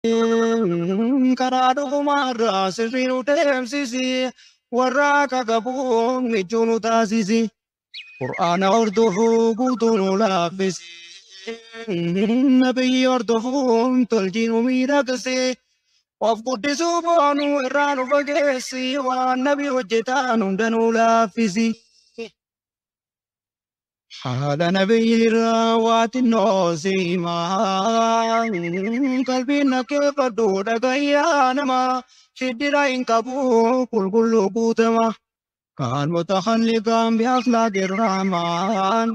Karaa dhugumaarraa sirrii nu deemsisi. Warra akka qabuun michuu nu taasisi. Qur'aana hordofuu guutuu nu laaffisi. Nabiyyi hordofuun tolchii nu miidhagsi. Of guddisuu boonuu irraa nu fageessi. Waan nabi hojjetaan hunda nu laaffisi. Haala nabiyyi irraa waa xinnoo si himaa. Qalbiin na keeffadhu dhagayyaa nama. Shiddira hin qabu qulqulluu guutama. Kaan mutahalliqaan bi'akhlaaqi rahmaan.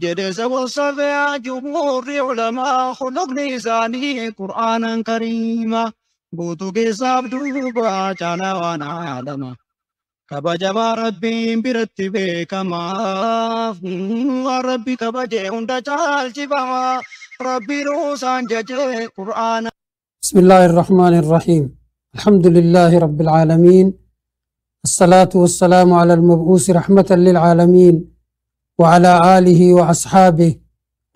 Jedhe sabosafee jumhuurri ulamaa khuluqni isaanii qur'aanan kariima. Guutuu keessaaf duuba caalaa waan aalama. Kabajamaa Rabbiin biratti beekama. Waan Rabbi kabaje hunda caalchifama. Rabbiin isaan jaje qur'aana. بسم الله الرحمن الرحيم. الحمد لله رب العالمين، الصلاة والسلام على المبعوث رحمة للعالمين وعلى آله وأصحابه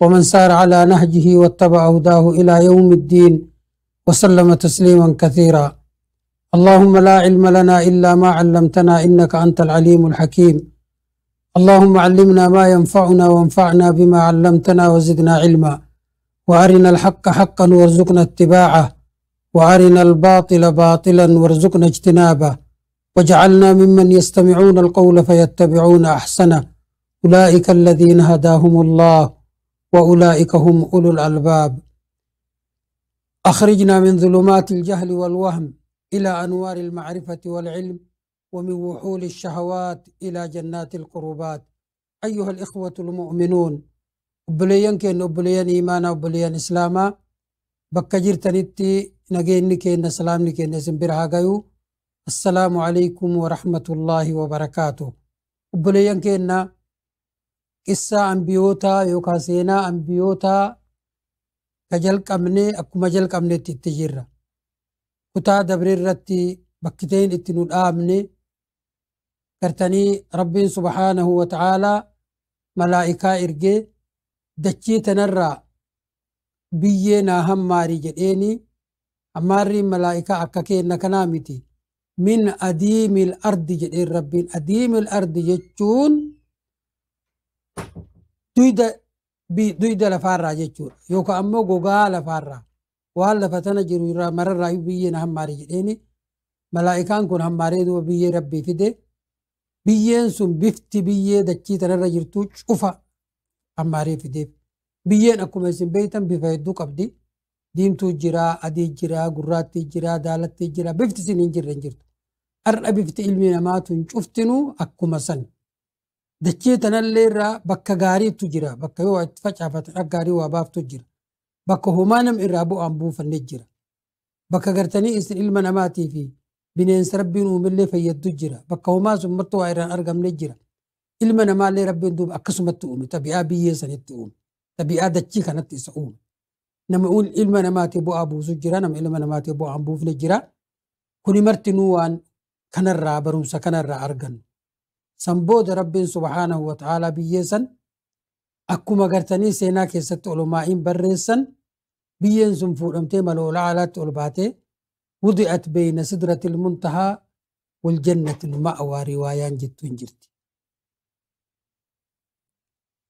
ومن سار على نهجه واتبع هداه إلى يوم الدين وسلم تسليما كثيرا. اللهم لا علم لنا إلا ما علمتنا إنك أنت العليم الحكيم. اللهم علمنا ما ينفعنا وانفعنا بما علمتنا وزدنا علما، وأرنا الحق حقا وارزقنا اتباعه، وأرنا الباطل باطلا وارزقنا اجتنابه، واجعلنا ممن يستمعون القول فيتبعون أحسنه، أولئك الذين هداهم الله وأولئك هم أولو الألباب. أخرجنا من ظلمات الجهل والوهم إلى أنوار المعرفة والعلم، ومن وحول الشهوات إلى جنات القربات. أيها الإخوة المؤمنون، obboleeyyan keenya obboleeyyan iimaanaa obboleeyyan islaamaa bakka jirtanitti nageenyi keenya salaamni keenya isin bira haa gayu. Assalaamu alaykum warahmatullaahi wabarakaatu. Obboleeyyan keenya qissaa ambiyootaa yookaan seenaa ambiyootaa ka jalqabne akkuma jalqabnetti itti jirra. Kutaa dabre irratti bakkiteen itti nu dhaabne gartanii Rabbiin subhaanahu wa ta'aalaa malaa'ikaa ergee dachii tanarraa biyyee naa hammaarii jedheeni. Hammaarriin malaa'ikaa akka kenna kanaa miti. Min adiimil ardi jedheen Rabbiin. Adiimil ardi jechuun duyda lafaarraa jechuudha. Yookaan ammoo gogaa lafaarraa. Waan lafa tana jiru irraa mararraa biyyee na hammaarii jedheeni. Malaa'ikaan kun hammaaree duuba biyyee Rabbii fide. Biyyeen sun bifti biyyee dachii tanarra jirtu cufa hammaaree fideef. Biyyeen akkuma isin beektan bifa hedduu qabdi. Diimtuu jira, adii jira, gurraattii jira, daalattii jira. Bifti isin hin jirre hin jirtu. Har'a bifti ilmi namaa tun cuftinuu akkuma san. Dachee tanallee irraa bakka gaariitu jira. Bakka yoo itti facaafatan akka gaarii waa baaftu jira. Bakka homaa nam irraa bu'aan buufanne jira. Bakka gartanii isin ilma namaatii fi bineensa Rabbiin uumillee fayyaddu jira. Bakka homaa sun martuu waa irraan argamne jira. Ilma namaallee Rabbiin duuba akkasumatti uume. Tabi'aa biyyee sanitti uume. Tabi'aa dachii kanatti isa uume. Nama ilma namaatii bu'aa buusu jira. Nama ilma namaatii bu'aa hin buufne jira. Kuni martinuu waan kanarraa barumsa kanarraa argannu. San booda Rabbiin subhaanahu wa ta'aalaa biyyee san akkuma gartanii seenaa keessatti olomaa'iin barreessan biyyeen sun fuudhamtee maloola alaatti ol baatee wudi'at beeyna sidratil muntahaa wal jannatil ma'waa riwaayaan jettu hin jirti.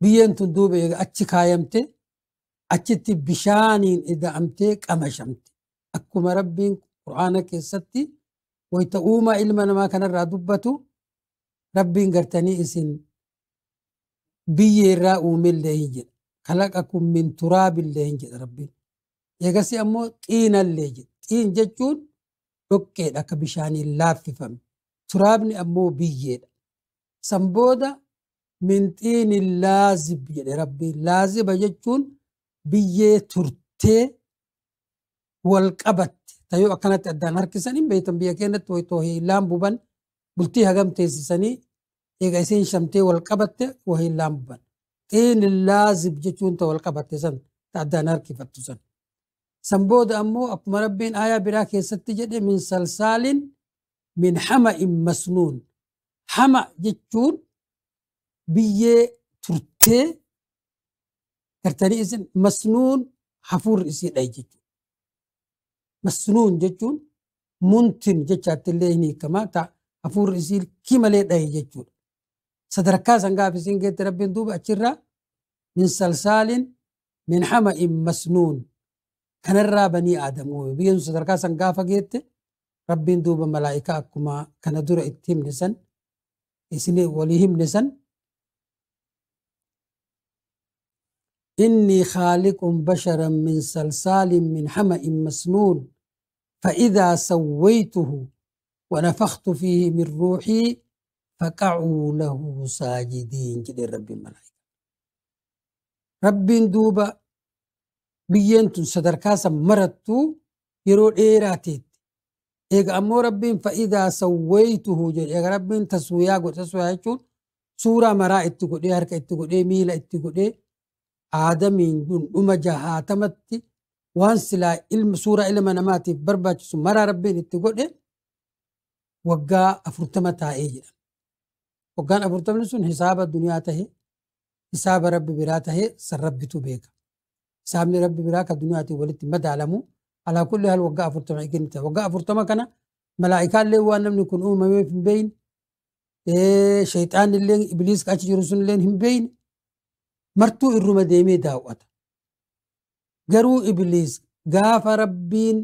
Biyyeen tun duuba eega achi kaayamte achitti bishaaniin ida'amtee qamashamte. Akkuma Rabbiin Qur'aana keessatti wayita uumaa ilma namaa kanarraa dubbatu Rabbiin gartanii isin biyyee irraa uumellee hin jedha. Khalaqakum min turaabillee hin jedha Rabbiin. Eegasi ammoo xiinallee jedha. Xiin jechuun dhoqqeedha akka bishaaniin laaffifame. Turaabni ammoo biyyeedha. San booda min xiinin laazib jedhe Rabbiin. Laaziba jechuun biyyee turtee wal qabatte. Tayoo akkanatti addaan harkisan hin beektan biyya keenyatti wayitoo hiilaan buban bultii hagam teessisanii eega isiin shamtee wal qabatte wahiilaan buban. Xiinin laazib jechuun ta wal qabatte san ta addaan harkifattu san. San booda ammoo akkuma Rabbiin aayaa biraa keessatti jedhe min salsaalin min hama'in masnuun. Hama jechuun biyyee turtee gartanii isin masnuun hafuurri isii dhaye jechuudha. Masnuun jechuun muntin jechaatti illee hin hiikama. Hafuurri isii kimalee dhahe jechuudha. Sadarkaa san gaafa isiin geette Rabbiin duuba achirraa min salsaalin min hama'in masnuun kanarraa banii Aadam uume. Biyyeen sun sadarkaa san gaafa geette Rabbiin duuba malaa'ikaa akkuma kana dura itti himne san isin walii himne san إني خالق بشرا من صلصال من حمأ مسنون فإذا سويته ونفخت فيه من روحي فقعوا له ساجدين جد رب الملائكة. رب دوبا بينتن صدركاسا مرتو يرو إيراتيت إيغا أمو رب فإذا سويته جد إيغا رب تسويا قد تسويا سورة مراء اتقود إيه هركة اتقود إيه ميلة اتقود إيه aadamiin dhuma jahaatamatti waan silaa ilma suuraa ilma namaatiif barbaachisu maraa Rabbiin itti godhe waggaa 40 taa'ee jedhama. Waggaan 40 sun hisaaba duniyaa tahe hisaaba Rabbi biraa tahe san Rabbitu beeka. Hisaabni Rabbi biraa ka duniyaatiin walitti madaalamu alaa kulli haal waggaa 40 eegni ta'e. Waggaa 40 kana malaa'ikaallee waan namni kun uumameef hin beeyne shayxaanillee ibliis achi jiru sunillee hin beeyne martuu irruma deemee daawwata. Garuu ibliis gaafa Rabbiin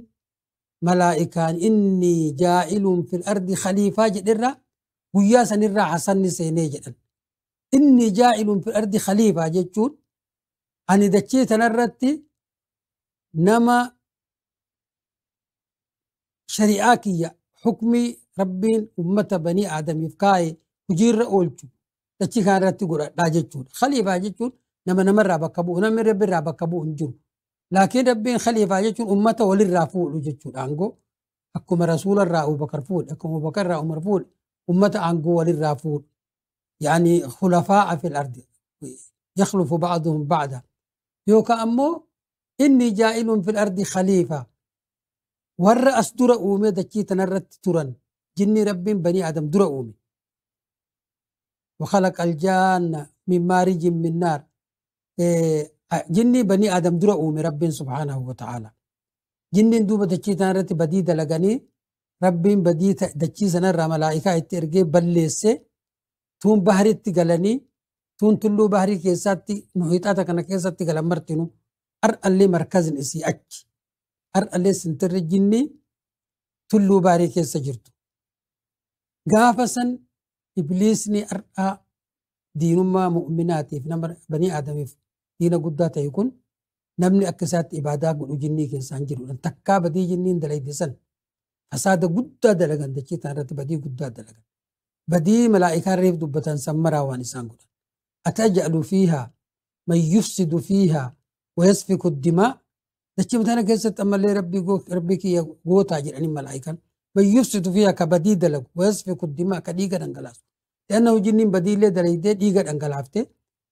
malaa'ikaan inni jaa'ilun fil ardi khaliifaa jedherraa guyyaa sanirraa hasanni seenee jedhan. Inni jaa'ilun fil ardi khaliifaa jechuun ani dachee tanarratti nama shari'aa kiyya hukmii Rabbiin ummata banii Aadamiif kaa'e hojiirra oolchu dachii kanarratti godhadhaa jechuudha. Khaliifaa jechuun nama namarraa bakka bu'u namni Rabbiirraa bakka bu'u hin jiru. Laakiin Rabbiin khaliifaa jechuun ummata walirraa fuudhu jechuudha aangoo. Akkuma rasuularraa Abubakar fuudhe akkuma Abubakarraa Umar fuudhe ummata aangoo walirraa fuudhu. Yaani khulafaa'a fil ardi yakhlufu ba'duhum ba'da. Yookaan ammoo inni jaa'ilun fil ardi khaliifaa warra as dura uume dachii tanarratti turan jinni Rabbiin banii Aadam dura uume. وخلق الجان من مارج من نار جني بني آدم درا أومي رب سبحانه وتعالى جنين دوبة دچي تنرت بدي دلغني رب بدي دچي سنر ملائكة اترجي بلسه تون بحري تغلني تون تلو بحري كيساتي محيطات كنا كيساتي غلمرتنو ار اللي مركز اسي اچ ار اللي سنتر جني تلو بحري كيسا جرتو غافسن إبليسني أرأى دينما مؤمناتي في نمر بني آدم دين قداته يكون نمني أكسات إبادة قل جني كإنسان جرو أن تكا بدي جنين دلائي دسن فساد قدا دلغن دكي تنرت بدي قدا دلغن بدي ملائكة ريف دبتان سمرا وانسان قدا أتجعل فيها من يفسد فيها ويسفك الدماء دكي متانا كيست أما اللي ربي ربي كي قوتا جرعني ملائكة من يفسد فيها كبدي دلغ ويسفك الدماء كديغا دنگلاس لأنه جنين بديل دلائي ديغا دنگلافته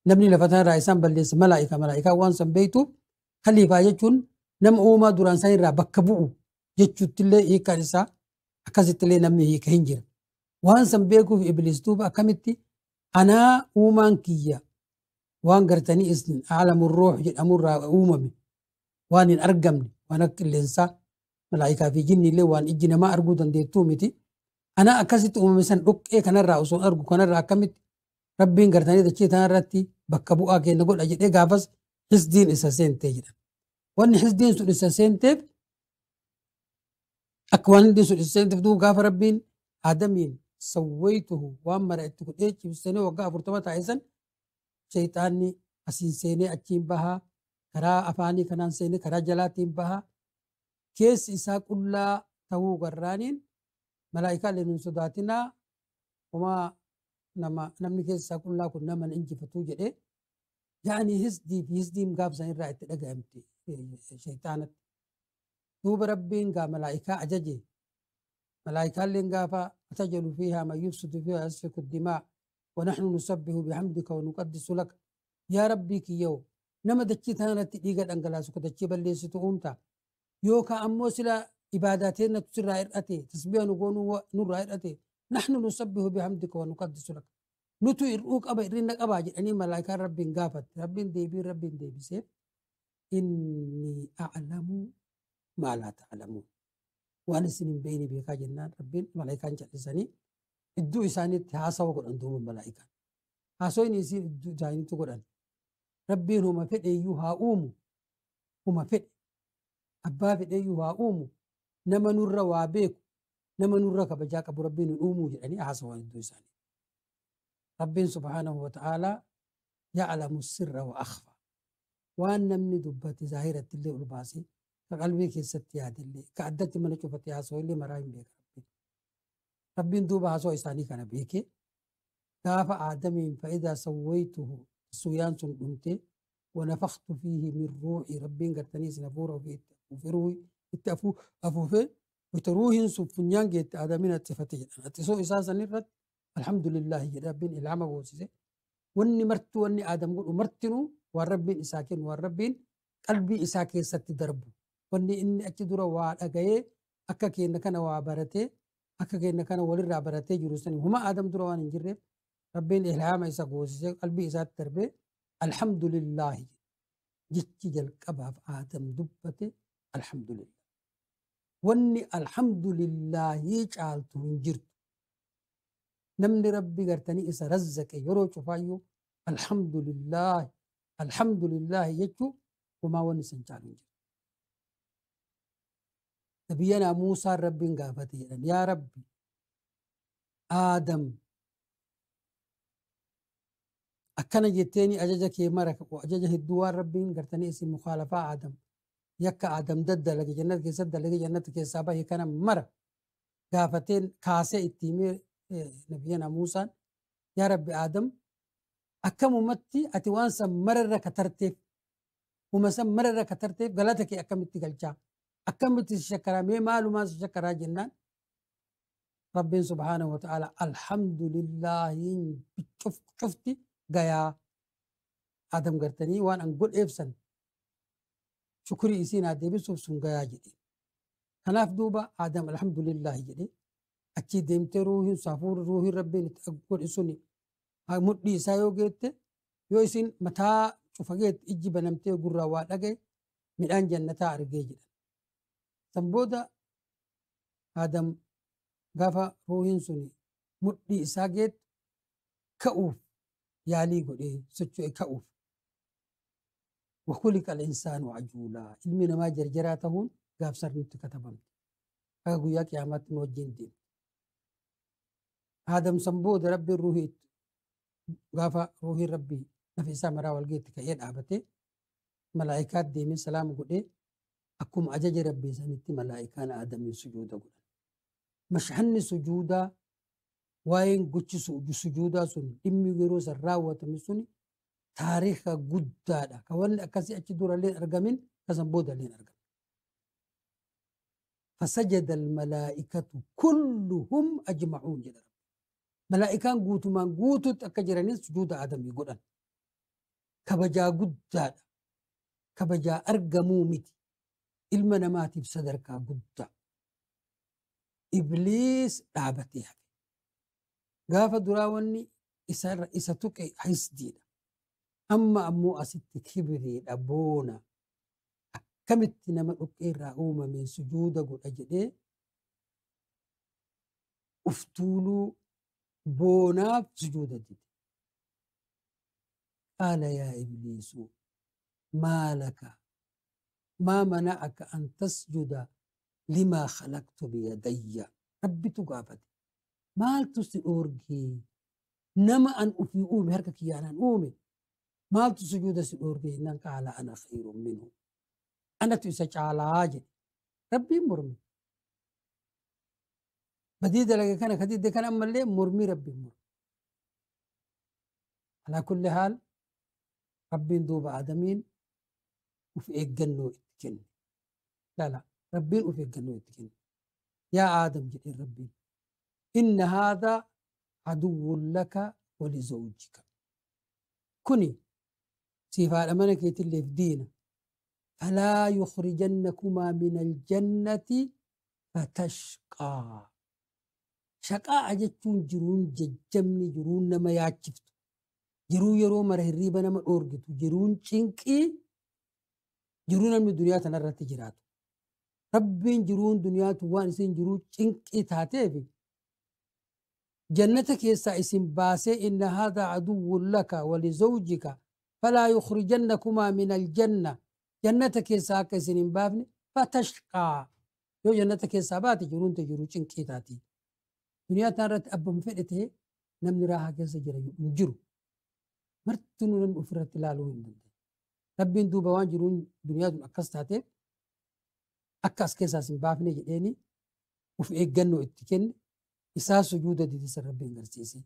نبني لفتان رئيسان بلس ملائكة ملائكة وان بيتو خليفة يجون نم أوما دوران سين را بكبو جتشو تلي إيكارسا أكازت تلي نمي هيك هنجر وان سنبيكو في إبليس توبا أكمتي أنا أومان كيا وان قرتني إسن أعلم الروح جل أمور را أوممي وان أرقمني وان الإنسان ملائكة في جني لي وان إجينا ما أرقو دندي تومتي أنا أكازت أوممي سن أوك إيه كان را أصول أرقو كان را أكمت ربين قرتني دچي تنرتي بكبو أكي نقول أجد إيه قافز حسدين إساسين تجد وأن حسدين سن إساسين تب أكوان دين سن إساسين تب دو قاف ربين آدمين سويته وأما رأيتك إيه كيف وقاف ارتبط عيسن شيطاني أسين سيني أتشين بها كرا أفاني كنان سيني كرا جلاتين بها كيس إسا كلا تهو قرانين ملائكة لنن صداتنا وما نما نمني كيس إسا كلا كنا من إنجي فتو جده يعني هزدي في هزدي مقاب زين رأيت لقى أمتي شيطانة دوب ربين قا ملائكة أججي ملائكة اللي قافا أتجل فيها ما يفسد فيها يسفك الدماء ونحن نسبح بحمدك ونقدس لك يا ربي كيو نما دچي تانا تديغا دنگلاسو كدچي بلسي تؤمتا يوكا أمو سلا عباداتنا تسرى إرأتي تسبيح نقونو نور إرأتي نحن نسبح بحمدك ونقدس لك نتو إرؤوك أبا إرنك أبا جراني ملائكة ربي قافت ربي ديبي ربي ديبي سيف إني أعلم ما لا تعلمون. Waan isin hin beekne beekaa jennaan Rabbiin malaayikaan callisanii iddoo isaaniitti haasawa godhan duuba malaayikaan. Haasawni isiin iddoo isaaniitti godhan. Rabbiin huma fedheeyyuu haa uumu. Huma fedhe. Abbaa fedheeyyuu haa uumu. Nama nurra waa beeku. Nama nurra kabajaa qabu Rabbiin hin uumuu jedhanii haasawan iddoo isaanii. Rabbiin subhaanahu wa ta'aalaa ya'lamu sirra wa akhfa. Waan namni dubbate zaahiratti illee ol baasee ka qalbii keessatti yaadillee ka addatti mana cufate haasawaa illee maraa hin beeka Rabbiin. Rabbiin duuba haasawaa isaanii kana beekee gaafa Aadamiin fa'idaa sawwaytuhu suuyaan sun dhumtee wanafaktu fiihi min ruuxii Rabbiin gartanii isin hafuura ofii itti afuufee ruuhii itti afuufee wayita ruuhiin sun funyaan geette Aadamiin attifate jedhan. Attisoo isaa sanirratti alhamdulillahi jedhe Rabbiin ilhaama goosise. Wanni martuu wanni Aadam godhu martinuu waan Rabbiin isaa kennu waan Rabbiin qalbii isaa keessatti darbu. Wanni inni achi dura waa dhagayee akka keenya kana waa baratee akka keenya kana walirraa baratee jiru sani huma Aadam dura waan hin jirreef Rabbiin ilhaama isa goosisee qalbii isaatti darbee alhamdulillahi jechi jalqabaaf Aadam dubbate alhamdulillah. Wanni alhamdulillahi caaltu hin jirtu. Namni Rabbi gartanii isa razzaqe yeroo cufaayyuu alhamdulillahi alhamdulillahi jechuu homaa wanni san caalu hin jiru. Nabiyyanaa Muusaan Rabbiin gaafate jedhan yaa Rabbi Aadam akkana jetteeni ajaja kee mara ajaja hedduu waan Rabbiin gartanii isin mukaalafaa Aadam yakka Aadam daddalage jannata keessatti dalage jannata keessaa bahe kana mara gaafateen kaasee itti himee nabiyyanaa Muusaan yaa Rabbi Aadam akkamumatti ati waan san mararra katarteef huma san mararra katarteef galata kee akkamitti galchaa akkamitti si shakkaraa mee maalumaan si shakkaraa jennaan Rabbiin subhaanahu wa ta'ala alhamdulillaahiin cufti gayaa Aadam gartanii waan an godheef san shukurii isiin haa deebisuuf sun gayaa jedhe. Kanaaf duuba Aadam alhamdulillaahi jedhe achii deemtee ruuhiin hafuurri ruuhiin Rabbiin itti godhe suni mudhii isaa yoo geette yoo isin mataa cufa geette ijji banamtee gurraa waa dhagaye midhaan jannataa argee jedhan. San booda Aadam gaafa ruuhiin suni mudhii isaa geette ka'uuf yaalii godhee socho'e ka'uuf. Wakuliqa al-insaanu ajuulaa ilmi namaa jarjaraa ta'uun gaafsar nutti katabamte. Akka guyyaa qiyaamaatti nu wajjin deemte. Aadam san booda Rabbiin ruuhii gaafa ruuhiin Rabbii lafa isaa maraa wal geetti ka'ee dhaabatee malaayikaatti deemee salaama godhee akkuma ajaja Rabbii sanitti malaayikaan Aadamiin sujuuda godhan. Mashhanni sujuudaa waa'een gochi sujuudaa sun dhimmi yeroo san raawwatame suni taariika guddaadha. Ka wanni akkasii achi durallee hin argamin kasan boodallee hin argamin. Fasajada almalaa'ikatu kulluhum ajma'uun jedha Rabbi. Malaa'ikaan guutumaan guutuutti akka jiranis sujuuda Aadamii godhan. Kabajaa guddaadha. Kabajaa argamuu miti. Ilma namaatiif sadarkaa guddaa. Ibliis dhaabatee hafe. Gaafa duraa wanni isa tuqe hisdiidha. Amma ammoo asitti kibriidha boona. Akkamitti nama dhoqqee irraa uumameen sujuuda godha jedhee uf tuuluu boonaaf sujuuda dide. Qaala yaa Ibliisu maa laka maa mana'aka an tasjuda limaa khalaqtu biyadayya. Rabbitu gaafate. Maaltu si dhoorgee? Nama an ofii uume harka kiyyaan an uume maaltu sujuuda si dhoorgee jennaan qaala ana khayrun minhu. Anatu isa caalaa jedhe. Rabbiin morme. Badii dalage kana kadidde kana ammallee mormii Rabbiin morme. Alaa kulli haal Rabbiin duuba Aadamiin uf eeggannoo itti kenne. Lala Rabbiin uf eeggannoo itti kenne. Yaa Aadam jedheen Rabbiin. Inna haadhaa aduwwun laka walizawjika. Kuni siif haadha mana keetilleef diina. Falaa yukhrijannakumaa min aljannati fatashqaa. Shaqaa'a jechuun jiruun jajjabni jiruun nama yaachiftu. Jiruu yeroo mara hirriiba nama dhoorgitu. Jiruun cinqii jiruu namni duniyaa tanarratti jiraatu. Rabbiin jiruun duniyaatu waan isin jiruu cinqii taateef jannata keessaa isin baasee inna haadha aduwwun laka walizawjika falaa yukhrijannakumaa min aljanna jannata keessaa akka isin hin baafne fatashqaa yoo jannata keessaa baate jiruun te jiruu cinqii taati. Duniyaa tana irratti abbaan fedhe ta'e namni raahaa keessa jira hin jiru. Martinuu namni ofirratti ilaaluu hin danda'u. Rabbiin duuba waan jiruun duniyaa tun akkas taateef akka as keessaas hin baafne jedheeni of eeggannoo itti kenne isaa sujuuda didisa rabbiin garsiise.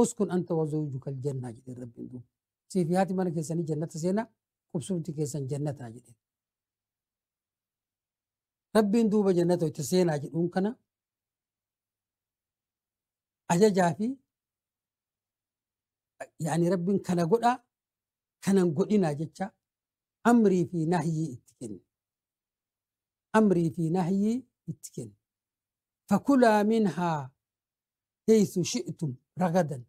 Uskun anta wa zawjuka aljannaa jedheen rabbiin duuba. Siif haati mana keessanii jannata seenaa qubsumti keessan jannataa jedheen. Rabbiin duuba jannata itti seenaa jedhuun kana ajajaa fi yaani rabbiin kana godhaa kanan godhinaa jecha amrii fi nahyii itti kenne. Amrii fi nahyii itti kenne. Fakulaa minhaa haythu shi'tum ragadan.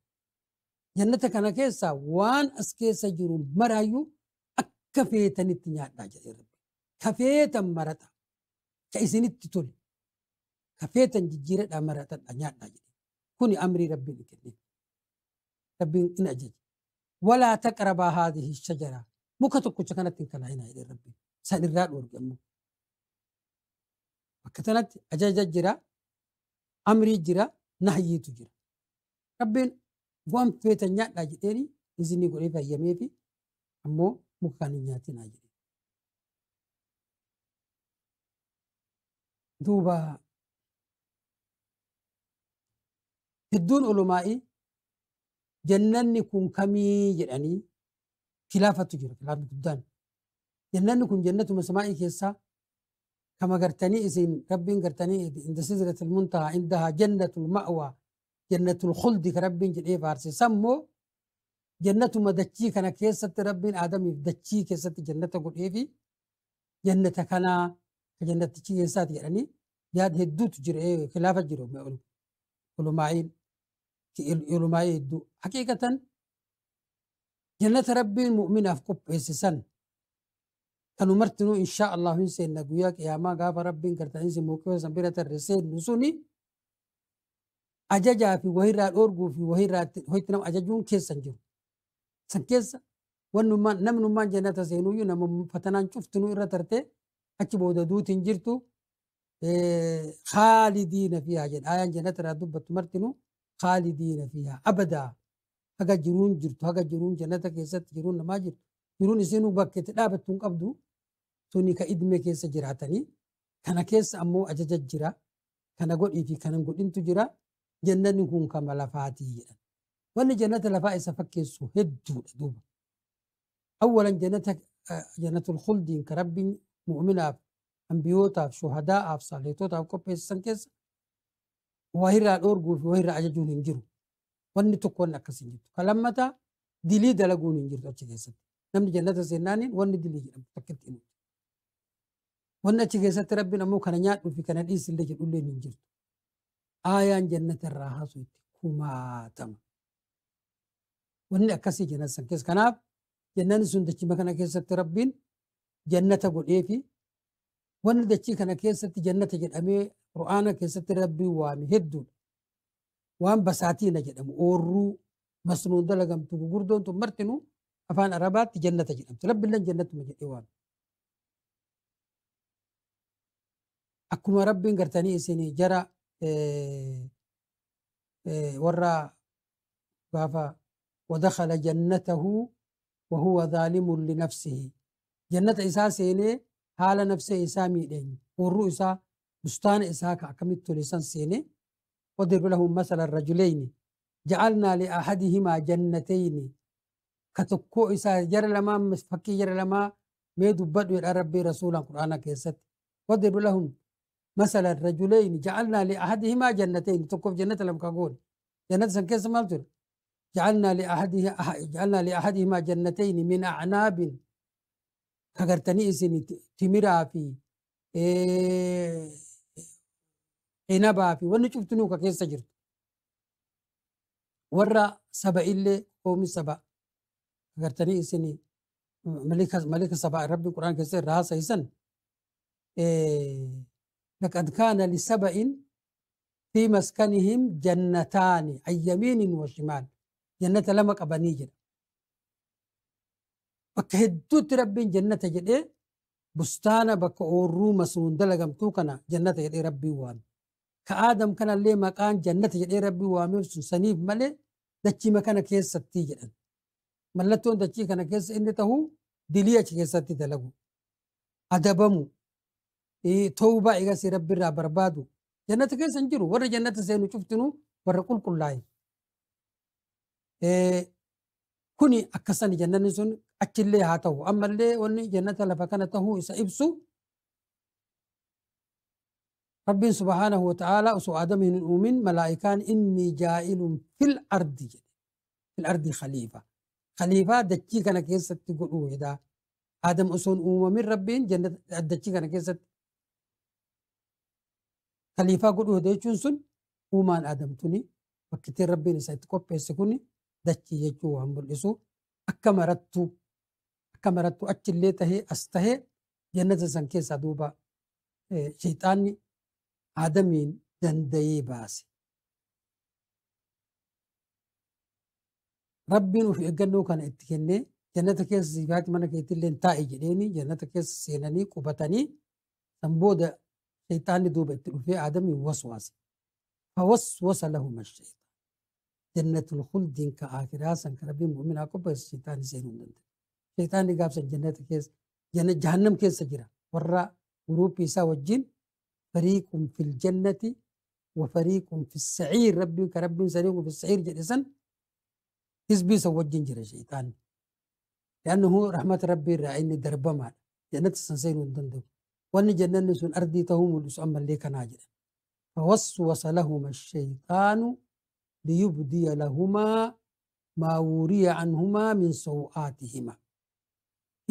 Jannata kana keessaa waan as keessa jiru maraayyuu akka feetanitti nyaadhaa jedhee rabbi. Ka feetan marata. Ka isinitti tole. Ka feetan jijjiiradhaa maratadhaa nyaadhaa jedhee. Kuni amrii rabbiin kenne. Rabbiin in ajaje. Walaa taqrabaa haadhihi shajara. Muka tokkicha kanatti hin kalaa'inaa jedhee rabbiin. San irraa dhoorge ammoo. Bakka tanatti ajaja jira, amrii jira, nahyiitu jira. Rabbiin waan feetan nyaadhaa jedheeni isinii godhee fayyameefi ammoo muka kan hin nyaatinaa jedhe. Duuba hedduun ulumaa'ii jannanni kun kamii jedhanii khilaafatu jira, khilaafni guddaan. Jannanni kun jannatuma samaa'ii keessaa kama gartanii isin rabbiin gartanii inda sidratil muntahaa indahaa jannatul ma'waa jannatul khuldi ka rabbiin jedhee faarse sammoo jannatuma dachii kana keessatti rabbiin aadamiif dachii keessatti jannata godhee fi jannata kanaa ka jannatichi keessaati jedhanii yaad hedduutu jira khilaafa jiru ulumaa'iin ulumaa'ii hedduu haqiiqatan jannata rabbiin mu'minaaf qopheesse san kan umartinuu inshaa Allah hin seenna guyyaa qiyaamaa gaafa rabbiin gartanii si mawqifa san bira tarre seennu suni ajajaa fi wahirraa dhoorguu fi wahirraa ho'itti nama ajajuun keessa hin jiru. San keessa wannummaan namnummaan jannata seenuyyuu nama fatanaan cuftinuu irra tartee achi booda duuti hin jirtu khaalidiina fiihaa jedha. Ayaan jannata irraa dubbattu martinuu khaalidiina fiihaa abadaa haga jiruun jirtu haga jiruun jannata keessatti jiruun namaa jirtu jiruun isinuu bakka itti dhaabattu hin qabdu suni ka idmee keessa jiraatanii kana keessa ammoo ajaja jira kana godhii fi kana godhintu jira jannanni kun kama lafaatii jedhan. Wanni jannata lafaa isa fakkeessu hedduudha duuba. Awwalan jannata jannatul khuldiin ka rabbiin mu'minaaf ambiyootaaf shuhadaa'aaf saalihitootaaf qopheessisan keessa wahirraa dhoorguu fi wahirraa ajajuun hin jiru. Wanni tokko wanni akkas hin jirtu. Ka lammataa dilii dalaguun hin jirtu achi keessatti. Namni jannata seennaaniin wanni dilii jedhamu takkitti hin jiru. Wanni achi keessatti rabbiin ammoo kana nyaadhuu fi kana dhiisillee jedhullee hin jirtu. Aayaan jannata irraa haasoo itti kumaatama. Wanni akkasii jannata san keessa. Kanaaf jannanni sun dachii kana keessatti rabbiin jannata godhee fi wanni dachii kana keessatti jannata jedhamee Qur'aana keessatti rabbiin waame hedduudha. Waan basaatiina jedhamu oorruu masnuun dalagamtu gurguddoon tun martinuu afaan Arabaatti jannata jedhamti. Rabbiillee jannatuma jedhee waame. Akkuma rabbiin gartanii isin jara warra gaafa wadakhala jannatahu wa huwa zaalimun linafsihi jannata isaa seenee haala nafsee isaa miidheen oorruu isaa bustaana isaa ka akkamitti tole san seenee واضرب لهم مثل الرجلين جعلنا لأحدهما جنتين كتكو إسا جر لما فكي جر لما ميدو بدو ربي رسولا قرآن كيست واضرب لهم مثل الرجلين جعلنا لأحدهما جنتين تكو في جنة لم كقول جنة سن كيس مالتر جعلنا لأحدهما جنتين من أعناب كغرتني إسن تمرا في عنبا في wanni cuftinuu ka keessa jirtu warra saba illee qoomi saba agartanii isin malika saba rabbi quraan keessa irraa haasa'isan لقد كان لسبأ في مسكنهم جنتان عن يمين وشمال جنة لما قبني جدا بك هدوت ربين جنة جدي بستانة بك أورو مسنون دلقمتو كنا جنة جدي ربي وان كآدم كان اللي مكان جنة جدي ربي وامي سنيف ملي دچي مكان كيس ستي جدن ملتون دچي كان كيس إن تهو دليا كيس ستي دلقو أدبمو إيه توبة إيجاسي ربي را بربادو جنة كيس انجرو ور جنة سينو شفتنو ور كل كل إيه كوني أكسني جنة نسون أكلي هاتو أما اللي وني جنة لفكنته إسا إبسو ربي سبحانه وتعالى أسو آدم الأمين ملائكان إني جائل في الأرض في الأرض خليفة خليفة دتشي كان كيسة تقول إذا آدم أسون أمم ربين جنة دتشي كان كيسة خليفة قول هذا يجونسون ومان آدم توني وكتير ربي نسيت كوب سكوني دتشي يجوا هم بالإسو أكمرتو أكمرتو أتشلي تهي أستهي جنة سانكيسة دوبا شيطاني آدمين دندي باسي ربي وفي أجنو كان اتكني جنة كيس زيفات منك يتلين تائي جديني جنة كيس سيناني كوبتاني سنبودا شيطان دوب في آدم وسواس فوسوس لهما الشيطان جنة الخلد كآخرها سنكربي مؤمن أكو بس شيطان سينون شيطان قابس جنة كيس جنة جهنم كيس سجرا ورا غروب يسا والجن فريق في الجنة وفريق في السعير ربي كرب سريق في السعير جلسا حزبي سوى الجن جرى شيطان لأنه رحمة ربي راعيني دربما جنة السنسين وندندو وأن جنة نسون أرضي تهم الأسأم اللي كان عاجلا فوسوس لهما الشيطان ليبدي لهما ما وري عنهما من سوآتهما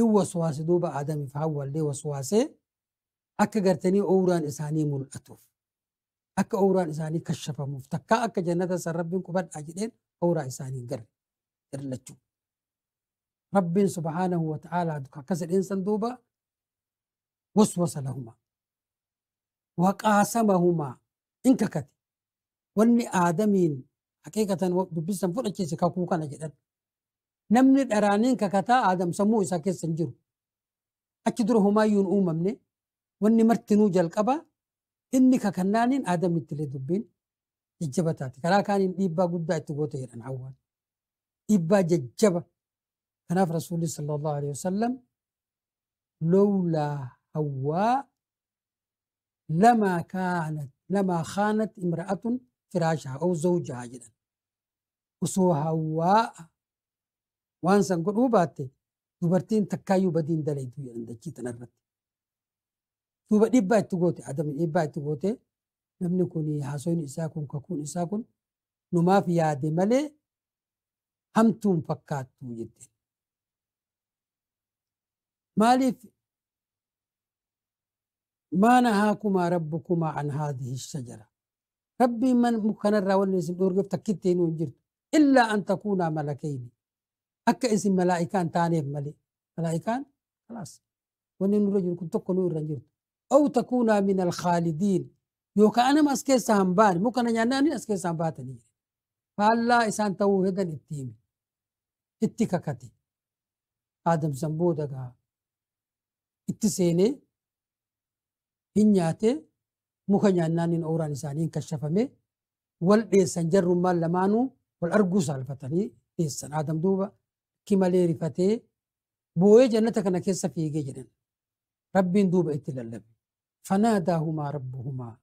هو وسواس دوب آدم فهو اللي وسواسه أكا قرتني أوران إساني ملأتوف أكا أوران إساني كشف مفتكا أكا جنة سربين كبار أجلين أوران إساني قر قرلتشو رب سبحانه وتعالى كسر الإنسان دوبا وسوس لهما وقاسمهما إنك كت واني آدمين حقيقة دبسن فرقة كاكو كان جدا نمني الأرانين ككتا آدم سمو إسا كيس سنجرو أكدرهما يون أممني واني مرتنو جلقبا إني ككنانين آدم التلي دبين ججبتاتي كلا كان إبا قد اتقوته يران عوان إبا ججبا كناف رسول صلى الله عليه وسلم لولا حواء لما كانت لما خانت امرأة فراشها أو زوجها جدا وسو حواء وانسان قل وباتي دبرتين تكايو بدين دليدو يران تنرت duuba dhiibbaa itti goote Adam dhiibbaa itti goote namni kun haasoyni isaa kun kakuun isaa kun numaaf yaade malee hamtuun fakkaattu jette. Maaliif ما نهاكما ربكما عن هذه الشجرة ربي من مكان راولني اسم دورجف تكتين ونجرت إلا أن تكونا ملكين أكا اسم ملائكان تاني ملي ملائكان خلاص ونين رجل كنت تقولوا رجل أو تكونا من الخالدين يوكا أنا ما أسكي سامبان مو كان يعناني أسكي سامباتني فالله إسان توهدا التيمي اتكاكتي آدم زنبودا اتسيني hin nyaate muka nyaannaaniin ooraan isaanii kashafame wal dheessan jarrummaan lamaanuu wal arguu saalfatanii dheessan. Aadam duuba kimalee rifatee boo'ee jannata kana keessa fiigee jedhan. Rabbiin duuba itti lallabe. Fanaadaahumaa rabbuhumaa.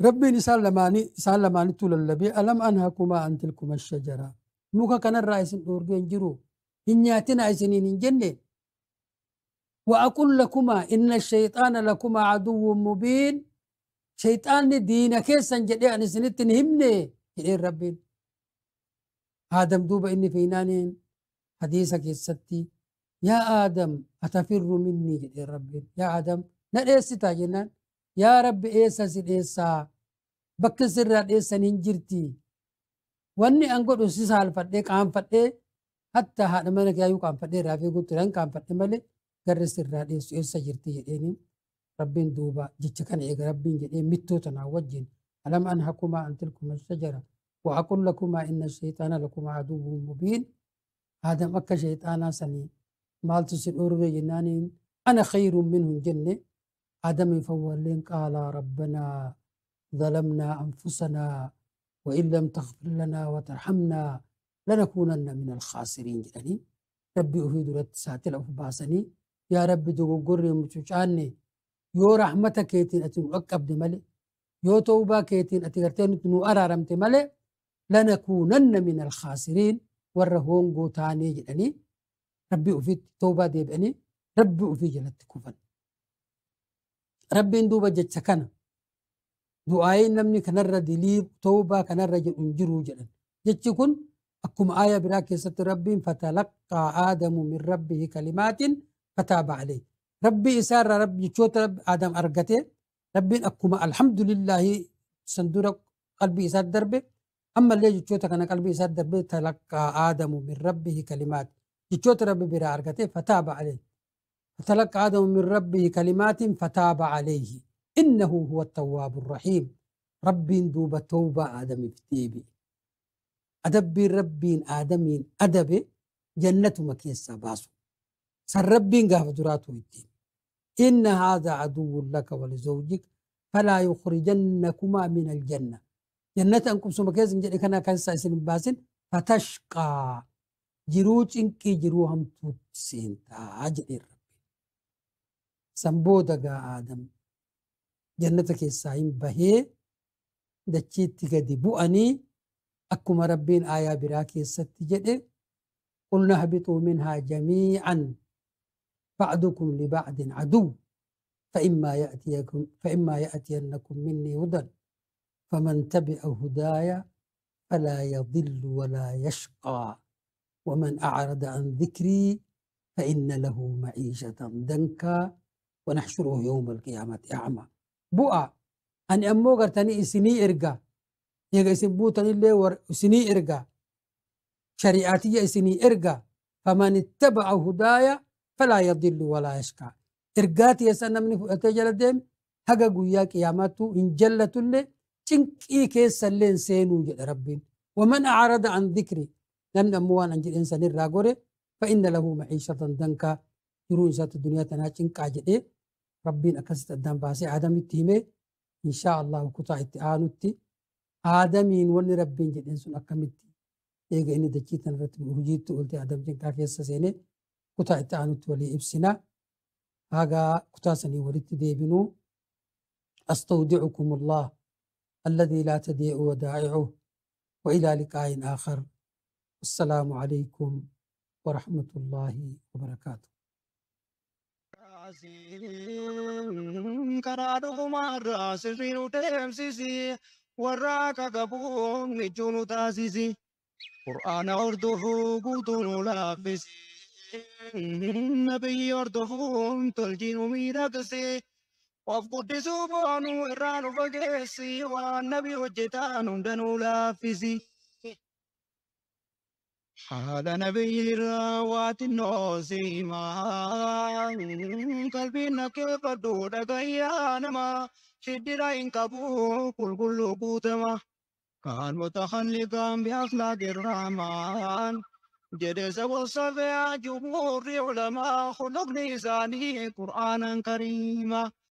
Rabbiin isaan lamaanittuu lallabee alam anhakumaa an tilkuma shajara. Muka kanarraa isin dhoorgee hin jiru. Hin nyaatinaa isiniin hin jenne. وأقول لكما إن الشيطان لكما عدو مبين شيطان دين كيسا جدي أن سنتن همني جدي ربين آدم دوب إني فينانين حديثك الستي يا آدم أتفر مني جدي ربين يا آدم نرئيسي جنان يا رب إيسا سيد إيسا بكسر إيسا ننجرتي واني أنقل أسيسا الفتح قام فتح حتى هذا منك يا يو قام فتح رافي قلت لن قام فتح ملي garri sirraa dhiyeessu eessa jirti jedheeni Rabbiin duuba jecha kana eega Rabbiin jedhee mittoo tanaa wajjin alam anhakumaa an tilkuma shajara wa aqul lakumaa inna shayxaana lakumaa aduwwun mubiin. Aadam akka shayxaanaa sanii maaltu si dhoorwe jennaaniin ana khayrun minhu hin jenne. Aadamiin fawwalleen qaalaa rabbanaa ظلمنا أنفسنا وإن لم تغفر لنا وترحمنا لنكونن من الخاسرين jedhanii Rabbi ofii duratti saaxila of baasanii, yaa Rabbi, dogoggorree mucucaanne, yoo rahmata keetiin ati nu dhaqqabde malee, yoo tawbaa keetiin ati gartee nuti nu araaramte malee, lanakuunanna min alkhaasiriin, warra hoongoo taanee jedhanii Rabbi ofiitti tawbaa deebi'anii Rabbi ofii jalatti kufan. Rabbiin duuba jecha kana du'aayin namni kanarra dilii tawbaa kanarra jedhu hin jiru jedhan. Jechi kun akkuma aaya biraa keessatti Rabbiin fatalaqqaa Aadamu min rabbihi kalimaatin fataaba alayhi. Rabbii isaarraa Rabbi jechoota Rabbi Aadam argatee Rabbiin akkuma alhamdulillahi san dura qalbii isaatti darbe, ammallee jechoota kana qalbii isaatti darbe. Talaqqaa Aadamu min rabbihi kalimaat, jechoota Rabbi biraa argatee fataaba alayhi. فتلقى آدم من ربه كلمات فتاب عليه إنه هو التواب الرحيم. ربين دوب توبة آدم افتيبي أدبي ربين آدمين أدبي جنة مكيسة باسو سر ربين قاف دراته الدين. إن هذا عدو لك ولزوجك فلا يخرجنكما من الجنة، جنة أنكم سمكيس كان كان سايسن باسن فتشقى جروج إنكي جروهم تسين تاجر. San booda gaa Aadam jannata keessaa hin bahee dachiitti gadi bu'anii akkuma Rabbiin aayaa biraa keessatti jedhe qulna ihbituu minhaa jamii'an ba'dukum liba'din aduw فإما يأتينكم مني هدى فمن تبع هداي فلا يضل ولا يشقى ومن أعرض عن ذكري فإن له معيشة ضنكا ونحشره يوم القيامة أعمى. Bu'a ani ammoo gartanii isinii erga, eega isin buutanillee isinii erga, shari'aatiyya isinii erga. فمن اتبع هداي فلا يضل ولا يشقى, ergaa tiyya namni fudhatee jala deeme haga guyyaa qiyaamaattu hin jallatullee cinqii keessallee hin seenuu jedha Rabbiin. ومن أعرض عن ذكري, namni ammoo waan an jedheen sanirraa gore, فإن له معيشة ضنكا, jiruu isaatti duniyaa tanaa cinqaa jedhee Rabbiin akkasitti addaan baasee Aadamitti himee. Inshaa Allah kutaa itti aanutti Aadamiin wanni Rabbiin jedheen sun akkamitti eega inni dachii tana irratti hojiitti oolte Aadam cinqaa keessa seenee kutaa itti aanutti walii ibsina. Haga kutaa sanii walitti deebinuu أستودعكم الله الذي لا تضيع ودائعه وإلى لقاء آخر، السلام عليكم ورحمة الله وبركاته. Karaa dhugumaarraa sirrii nu deemsisi, warra akka qabuun michuu nu taasisi, Qur'aana hordofuu guutuu nu laaffisi, nabiyyi hordofuun tolchii nu miidhagsi, of guddisuu boonuu irraa nu fageessi, waan nabi hojjetaan hunda nu laaffisi. Haala nabiyyi irraa waa xinnoo siimaa qalbiin na keeffadhu dhagayyaa namaa shiddira hin qabu qulqulluu guutama kaan mutahalliqaan biakhlaaqi rahmaan jedhe sabosafee jumhuurri ulamaa khuluqni isaanii qur'aanan kariima.